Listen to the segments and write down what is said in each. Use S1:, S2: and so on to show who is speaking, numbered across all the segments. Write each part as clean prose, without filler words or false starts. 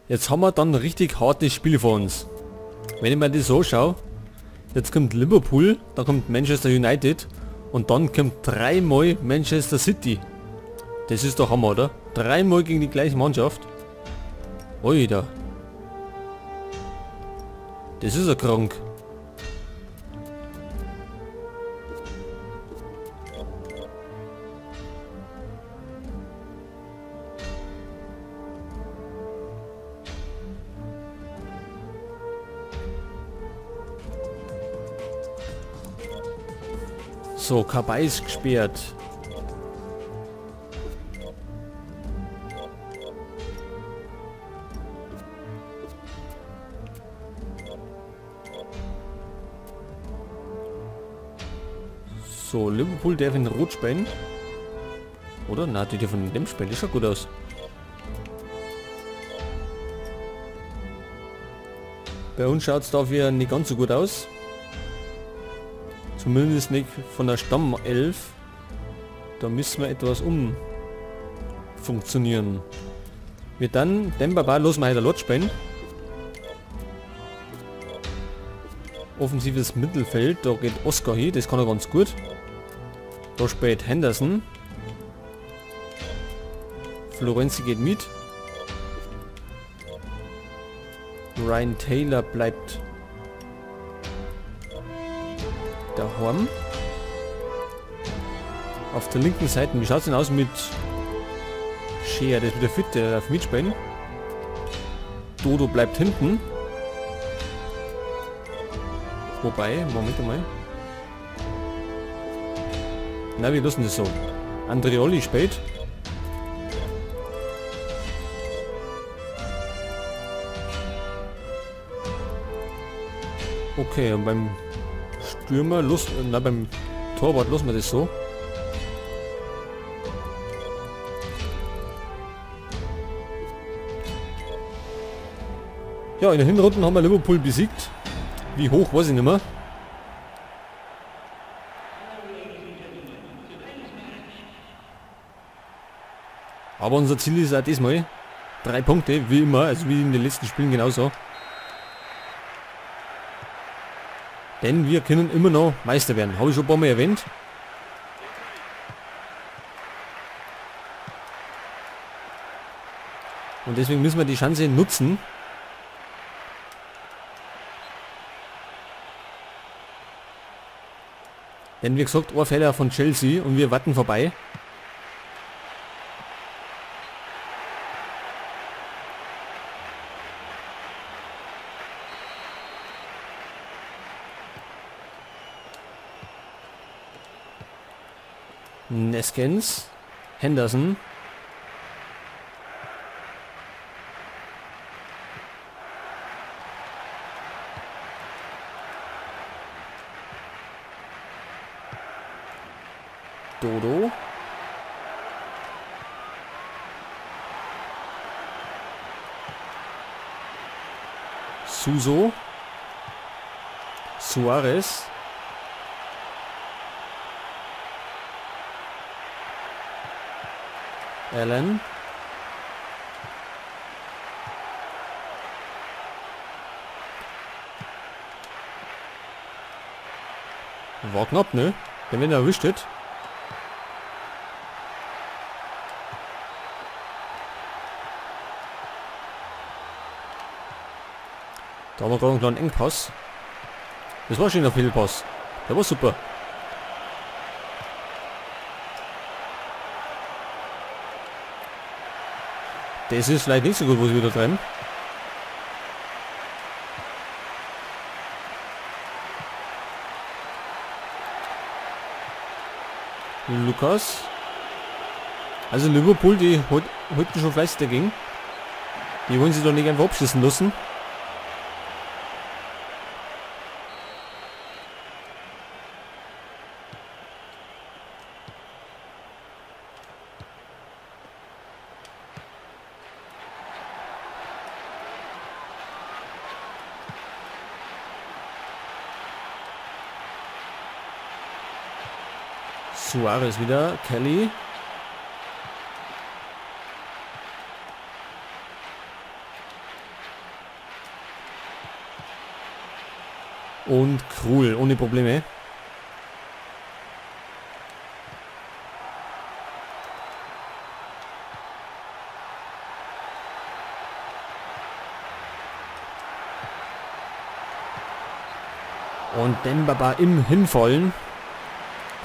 S1: Jetzt haben wir dann richtig harte Spiele vor uns. Wenn ich mir das so schaue, jetzt kommt Liverpool, dann kommt Manchester United und dann kommt dreimal Manchester City. Das ist doch Hammer, oder? Dreimal gegen die gleiche Mannschaft. Oida. Das ist ja krank. So, Kabay ist gesperrt. So, Liverpool darf in Rot spielen. Oder? Na, die dürfen in dem spielen. Das schaut gut aus. Bei uns schaut's dafür nicht ganz so gut aus. Zumindest nicht von der Stammelf. Da müssen wir etwas umfunktionieren. Wir dann Demba Ba los mal heute spielen. Offensives Mittelfeld, da geht Oscar hin, das kann er ganz gut. Da spielt Henderson. Florenzi geht mit. Ryan Taylor bleibt daheim. Auf der linken Seite, wie schaut's denn aus mit Scheer? Der ist wieder fit, der darf mitspielen. Dodo bleibt hinten. Wobei, Moment einmal. Na, wir lassen das so. Andreoli spielt. Okay, und beim Stürmer, los, na, beim Torwart lassen wir das so. Ja, in der Hinrunde haben wir Liverpool besiegt. Wie hoch, weiß ich nicht mehr. Aber unser Ziel ist auch diesmal 3 Punkte, wie immer, also wie in den letzten Spielen genauso. Denn wir können immer noch Meister werden. Habe ich schon ein paar Mal erwähnt. Und deswegen müssen wir die Chance nutzen. Denn wie gesagt, ein Fehler von Chelsea und wir warten vorbei. Neskens, Henderson. Dodo. Suso. Suarez. Allen. War knapp, ne? Denn wenn er erwischt hat. Da haben wir gerade einen kleinen Engpass. Das war schon ein Fehlpass. Der war super. Das ist vielleicht nicht so gut, wo sie wieder treiben. Lukas. Also Liverpool, die halten schon fleißig dagegen. Die wollen sie doch nicht einfach abschießen lassen. Suarez wieder, Kelly. Und Krul, ohne Probleme. Und Demba Ba im Hinfallen.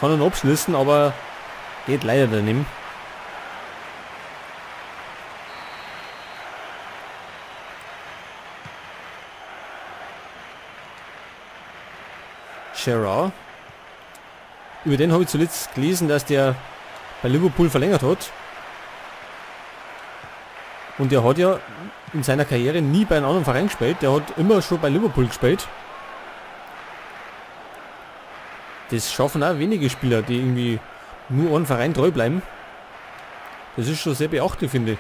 S1: Kann er abschließen, aber geht leider daneben. Gerrard. Über den habe ich zuletzt gelesen, dass der bei Liverpool verlängert hat. Und der hat ja in seiner Karriere nie bei einem anderen Verein gespielt. Der hat immer schon bei Liverpool gespielt. Das schaffen auch wenige Spieler, die irgendwie nur einem Verein treu bleiben. Das ist schon sehr beachtlich, finde ich.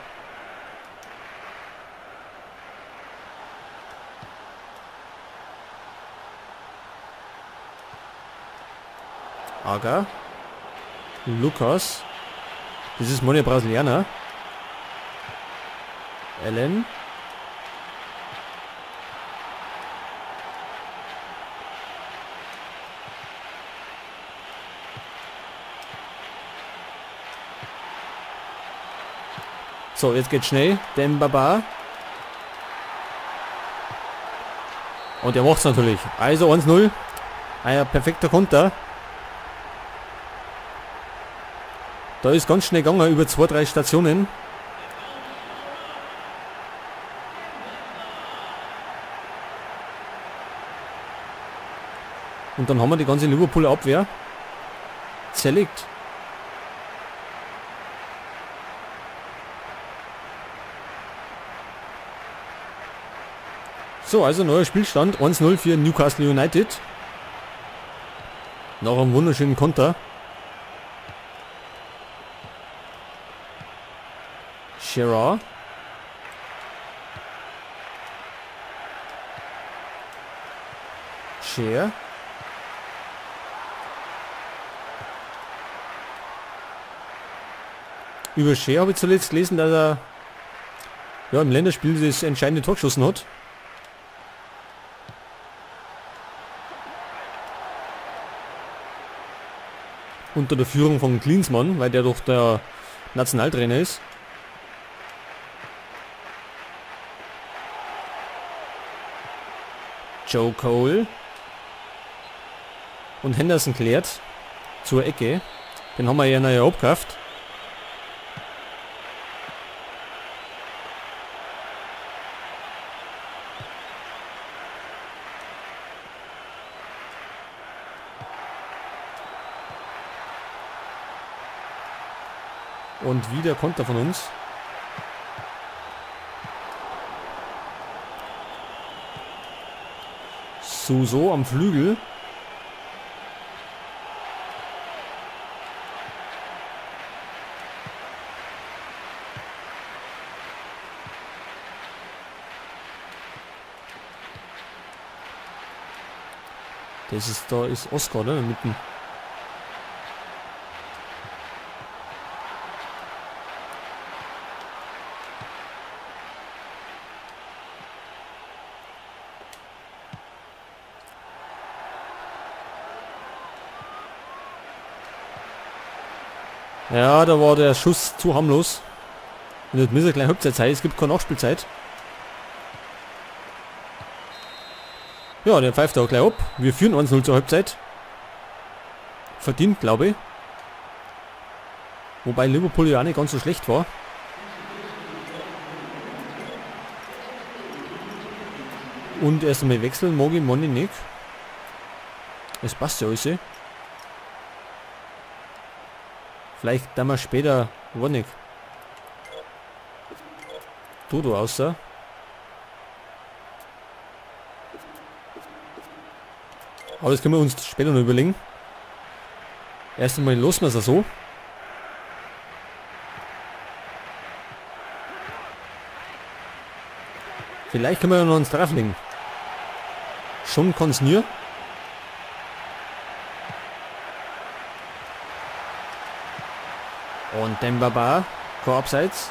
S1: Aga. Lukas. Das ist Money Brasilianer. Allen. So, jetzt geht's schnell. Demba Ba. Und er macht's natürlich. Also 1-0. Ein perfekter Konter. Da ist ganz schnell gegangen über 2, 3 Stationen. Und dann haben wir die ganze Liverpooler Abwehr zerlegt. So, also neuer Spielstand, 1-0 für Newcastle United. Nach einem wunderschönen Konter. Gerrard. Schär. Über Schär habe ich zuletzt gelesen, dass er im Länderspiel das entscheidende Tor geschossen hat. Unter der Führung von Klinsmann, weil der doch der Nationaltrainer ist. Joe Cole. Und Henderson klärt zur Ecke. Den haben wir ja neu abgekauft. Und wieder Konter von uns. Suso am Flügel. Da ist Oscar, ne, mitten. Ja, da war der Schuss zu harmlos. Und jetzt müssen wir gleich Halbzeit sein. Es gibt keine Nachspielzeit. Ja, der pfeift auch gleich ab. Wir führen 1-0 zur Halbzeit. Verdient, glaube ich. Wobei Liverpool ja auch nicht ganz so schlecht war. Und erst einmal wechseln, mag ich, mag ich nicht. Es passt ja alles. Vielleicht dann mal später, war nicht. Dodo außer. Aber das können wir uns später noch überlegen. Erst einmal lassen wir es so. Vielleicht können wir ja noch uns drauflegen. Schon kann's nie. Und Demba Ba, kein Abseits.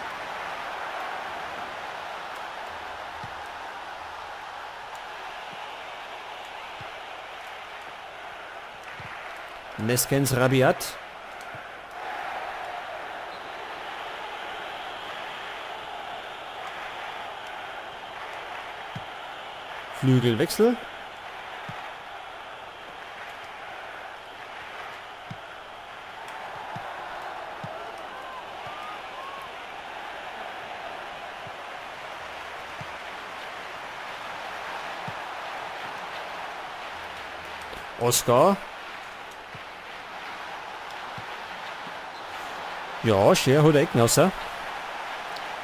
S1: Neskens Rabiat. Flügelwechsel. Oscar. Ja, Scher holt Ecken raus.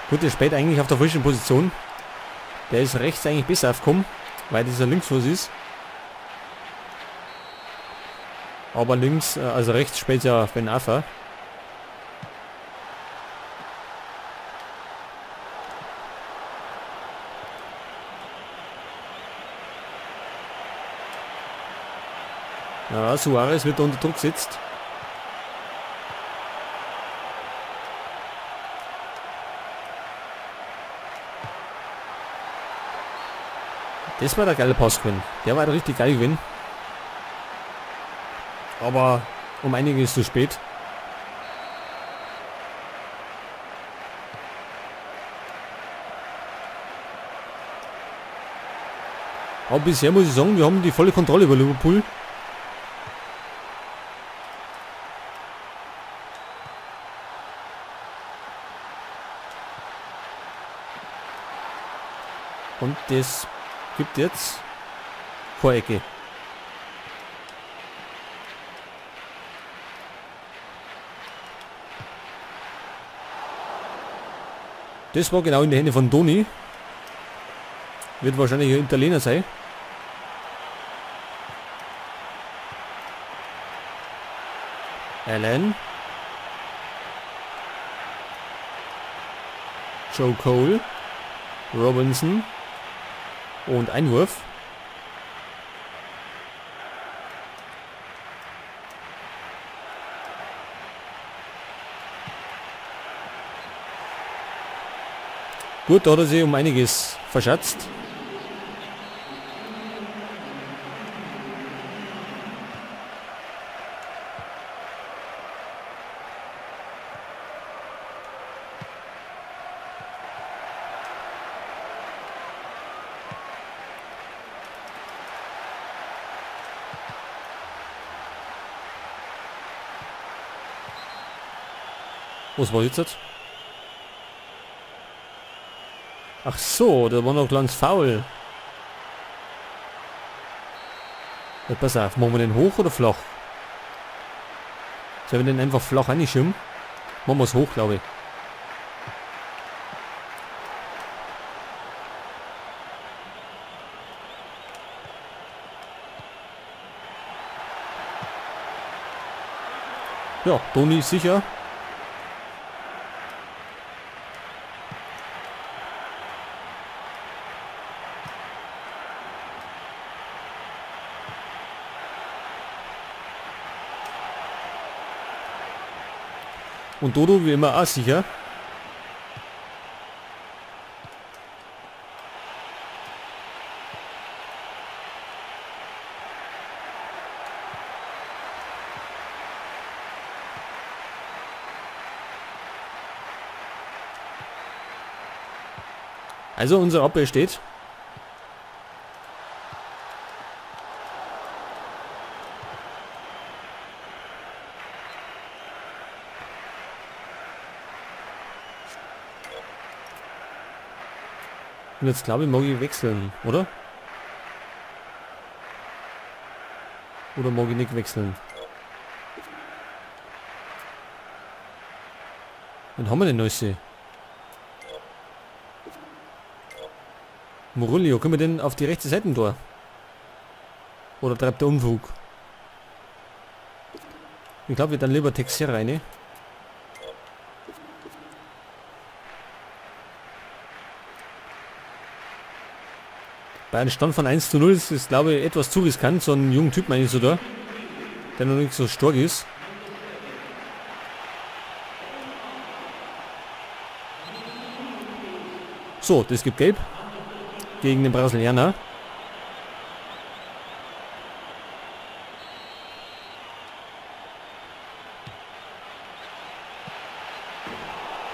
S1: Gut, der spielt eigentlich auf der falschen Position. Der ist rechts eigentlich besser aufgekommen, weil dieser Linksfuß ist. Aber links, also rechts spielt ja Ben Arfa. Ja, Suarez wird unter Druck gesetzt. Das war der geile Pass gewesen. Der war richtig geil gewesen. Aber um einiges zu spät. Aber bisher muss ich sagen, wir haben die volle Kontrolle über Liverpool. Und das gibt jetzt Vorecke. Das war genau in die Hände von Doni. Wird wahrscheinlich ein Italiener sein. Allen. Joe Cole. Robinson. Und Einwurf. Gut, da hat er sich um einiges verschätzt. Was war jetzt? Ach so, da war noch ganz faul. Ja, pass auf, machen wir den hoch oder flach? Sollen wir den einfach flach reinschieben? Machen wir es hoch, glaube ich. Ja, Doni ist sicher. Und Dodo wie immer auch sicher. Also unser Abwehr steht. Und jetzt glaube ich, mag ich wechseln, oder? Oder mag ich nicht wechseln? Dann haben wir den neueste. Murillo, können wir denn auf die rechte Seite da? Oder treibt der Unfug? Ich glaube, wir dann lieber Texier rein, ne? Bei einem Stand von 1:0 ist es, glaube ich, etwas zu riskant, so einen jungen Typ, meine ich so da, der noch nicht so stark ist. So, das gibt Gelb gegen den Brasilianer.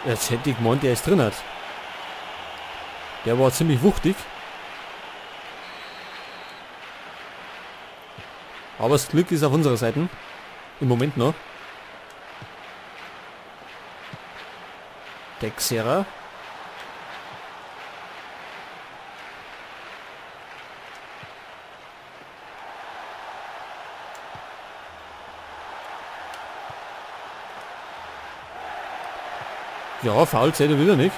S1: Jetzt hätte ich gemeint, der ist drin hat. Der war ziemlich wuchtig. Aber das Glück ist auf unserer Seite. Im Moment noch. Texera. Ja, faul zählt er wieder nicht.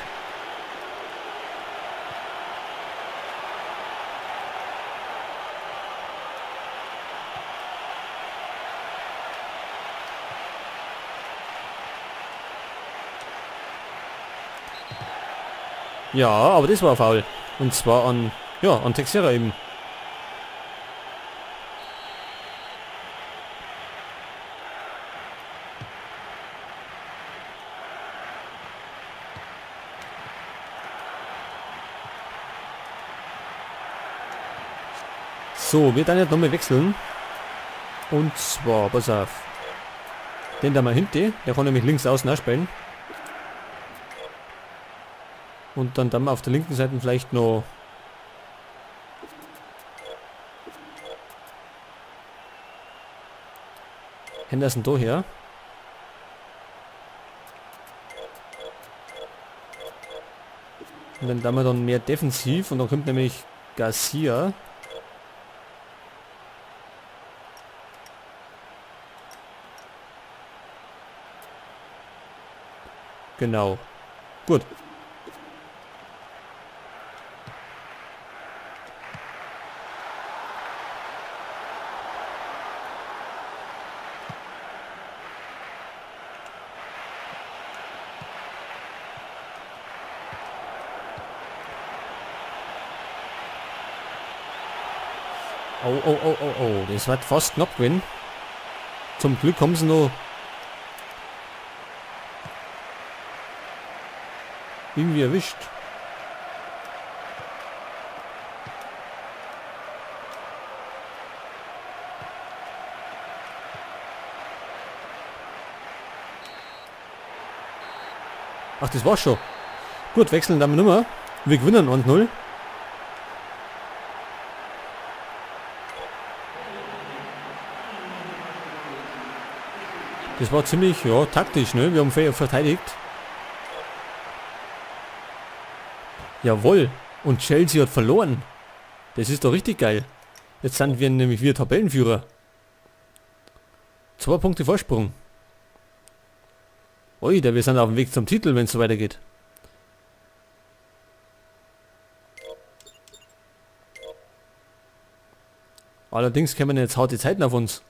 S1: Ja, aber das war faul. Und zwar an, ja, an Texera eben. So, wir dann jetzt nochmal wechseln. Und zwar, pass auf. Den da mal hinten, der kann nämlich links außen auch spielen. Und dann auf der linken Seite vielleicht noch Henderson da her. Und dann da wir dann mehr defensiv und dann kommt nämlich Garcia. Genau. Gut. Oh, oh, oh, oh, oh. Das wird fast knapp gewesen. Zum Glück haben sie noch irgendwie erwischt. Ach, das war's schon. Gut, wechseln dann nimmer. Wir gewinnen 1-0. Das war ziemlich, ja, taktisch, ne? Wir haben fair verteidigt. Jawohl. Und Chelsea hat verloren. Das ist doch richtig geil. Jetzt sind wir nämlich wieder Tabellenführer. 2 Punkte Vorsprung. Ui, da wir sind auf dem Weg zum Titel, wenn es so weitergeht. Allerdings kommen jetzt harte Zeiten auf uns.